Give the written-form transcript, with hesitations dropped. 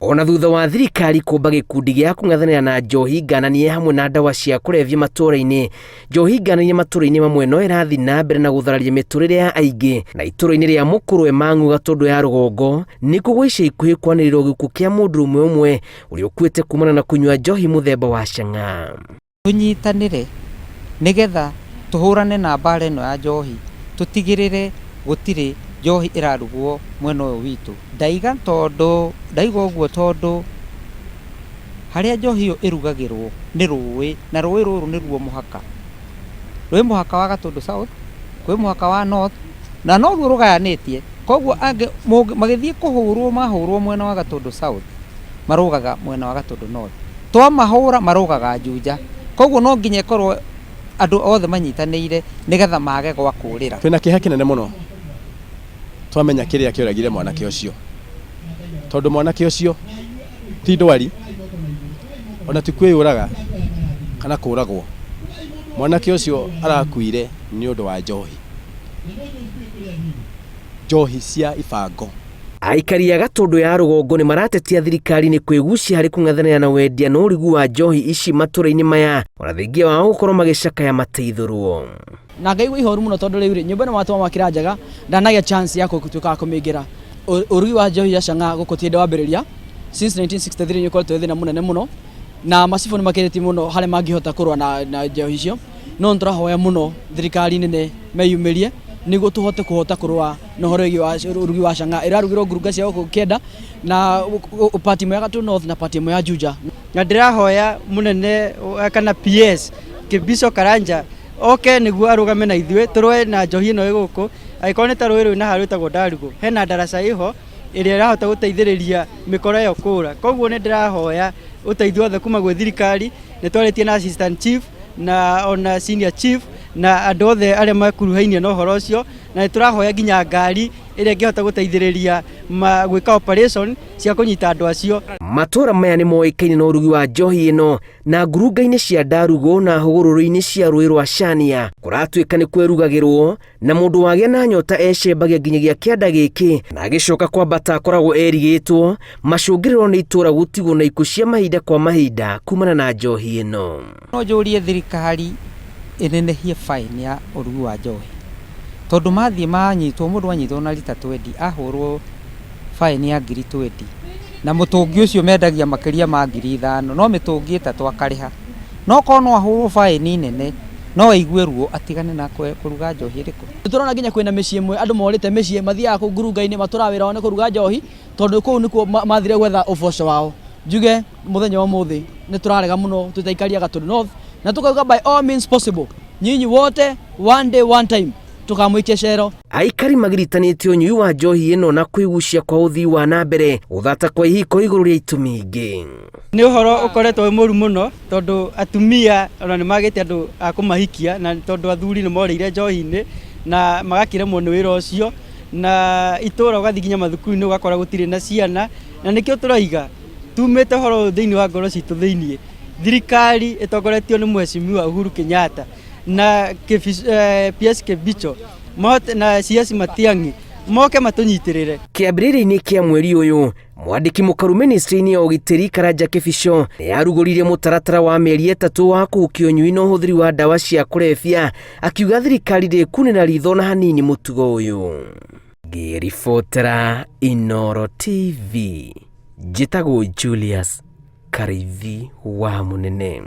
Ona thutha wa thirikari kũmba gĩkundi gĩa kũng'ethanĩra na njohi ngananie hamwe na ndawa cia kũrebia matũũra-inĩ, njohi ngananie matũũra-inĩ mamwe no ĩrathiĩ na mbere na gũthararia mĩtũrĩre ya aingĩ, na itũũra-inĩ rĩa Mũkũrwe Mang'u Gatũndũ ya rũgongo nĩkuo gwa ica ikuhĩ kwanĩrĩrwo gĩkuũ kĩa mũndũrũme ũmwe ũrĩa ũkuĩte kumana na kũnyua njohi mũthemba wa chang'aa. Tũnyitanĩre nĩgetha tũhũrane na mbara ĩno ya njohi, tũtigĩrĩre gũtirĩ njohi ĩrarugwo mwena ũyũ witũ. Ndaiga tondũ, ndaiga ũguo tondũ harĩa njohi ĩyo ĩrugagĩrwo nĩ rũĩ, na rũĩ rũrũ nĩruo mũhaka. Rwĩ mũhaka wa Gatũndũ South, kwĩ mũhaka wa North, na noruo rũgayanĩtie, koguo angĩ magĩthiĩ kũhũrwo mahũrwo mwena wa Gatũndũ South, marũgaga mwena wa Gatũndũ North. Twamahũra marũgaga Juja. Koguo no nginya ĩkorwo andũ othe manyitanĩire nĩgetha mage gwa kũrĩra. Twĩna kĩeha kĩnene mũno twamenya kĩrĩa kĩoragire mwanake ũcio, tondũ mwanake ũcio ti ndwari ona ti kwĩyũraga kana kũragwo. Mwanake ũcio arakuire nĩ ũndũ wa njohi, njohi cia ibango. Aikari a Gatũndũ ya rũgongo nĩ maratetia thirikari nĩ kwĩgucia harĩ kũng'ethanĩra na wendia na ũrugi wa njohi ici matũũra-inĩ maya, ona thengia wao gũkorwo magĩcakaya mateithũrwo. Na ngaigua ihoru mũno tondũ rĩu rĩ, nyũmba ĩno watũma mwakĩra njega ndanagĩa chance ya gũtuĩka wa kũmĩingĩra. Ũrugi wa njohi ya chang'aa gũkũ ti hĩndĩ wambĩrĩria, since 1963 nĩ ũkoretwo wĩ thĩna mũnene mũno, na macibũ nĩ mageretie mũno harĩa mangĩhota kũrũa na njohi icio, no nĩ tũrahoya mũno thirikari nene meyumĩrie nĩguo tũhote kũhota kũrũa na ũhoro wĩgiĩ wa ũrugi wa chang'aa. Ĩrarugĩrwo ngurunga cia gũkũ kĩenda na part ĩmwe ya Gatũ North na part ĩmwe ya Juja. Na ndĩrahoya mũnene kana PS Kibicho Karanja oke nĩguo arũgame na ithuĩ tũrũe na njohi ĩno ĩ gũkũ. Angĩkorwo nĩ ta rũĩ rwĩna haha rwĩtagwo Ndarugũ, hena ndaraca ĩho ĩrĩa ĩrahota gũteithĩrĩria mĩkora ĩyo kũra. Koguo nĩ ndĩrahoya ũteithio wothe kuma gwĩ thirikari, nĩ twarĩtie na assistant chief na ona senior chief na andũ othe arĩa makuruhainie na ũhoro ũcio, na nĩ tũrahoya nginya ngari ĩrĩa ĩngĩhota gũteithĩrĩria gwĩka operation cia kũnyita andũ acio. Matũũra maya nĩ moĩkaine na ũrugi wa njohi ĩno, na ngurunga-inĩ cia Ndarugũ na hũgũrũrũ-inĩ cia rũĩ rwa Cania kũratuĩka nĩ kwerugagĩrwo, na mũndũ wagĩa na nyota ecembagia nginyagia kĩanda gĩkĩ na agĩcoka kwambata akoragwo erigĩtwo macũngĩrĩro nĩ itũũra gũtigwo na ikuũ cia mahinda kwa mahinda kumana na njohi ĩno. No njũrie thirikari ĩnenehie fine ya ũrugi wa njohi, tondũ mathiĩ manyitwo, mũndũ anyitwo na rita twendi ahũrwo fine ya ngiri twendi, na mũtũngi ũcio mendagia makĩria ma 5,000, no mĩtũngi 3 akarĩha. No korwo no ahũrwo fine nene, no aigue ruo atigane na kũruga njohi ĩrĩkũ. Nĩ tũrona nginya kwĩna mĩciĩ ĩmwe andũ morĩte mĩciĩ mathiaga kũu ngurunga-inĩ matũraga wĩra wao nĩ kũruga njohi, tondũ kũu nĩkuo mathire gwetha ũboco wao. Njuge mũthenya wa ũmũthĩ nĩ tũrarega mũno twĩ ta aikari a Gatũndũ North, na tũkauga by all means possible, nyinyi wote one day one time tũkamũikia cero. Aikari magiritanĩtie ũnyui wa njohi ĩno na kwĩgucia kwa ũthii wa na mbere, gũthata kwa ihiko igũrũ rĩa itũmi ingĩ. Nĩ ũhoro ũkoretwo wĩ mũru mũno tondũ atumia ona nĩ magĩte andũ a kũmahikia, na tondũ athuri nĩ morĩire njohi-inĩ na magakĩremwo nĩ wĩra ũcio, na itũũra ũgathiĩ nginya mathukuru-inĩ ũgakora gũtirĩ na ciana, na nĩkĩo tũraiga tumĩte ũhoro ũyũ thĩinĩ wa ngoro citũ thĩinĩ. Thirikari ĩtongoretio nĩ Mheshimiwa Uhuru Kenyatta na PS Kibicho na CS Matiang'i moke matũnyitĩrĩre. Kĩambĩrĩria-inĩ kĩa mweri ũyũ, mwandĩki mũkaru ministry-inĩ ya ũgitĩri Karanja Kibicho nĩ arugũririe mũtaratara wa mĩeri 3 wa kũhukia ũnyui na ũhũthĩri wa ndawa cia kũrebia, akiuga thirikari ndĩkunĩra ritho na hanini mũtugo ũyũ. Ngĩribotera Inooro TV, njĩtagwo Julius Karithi wa Mũnene.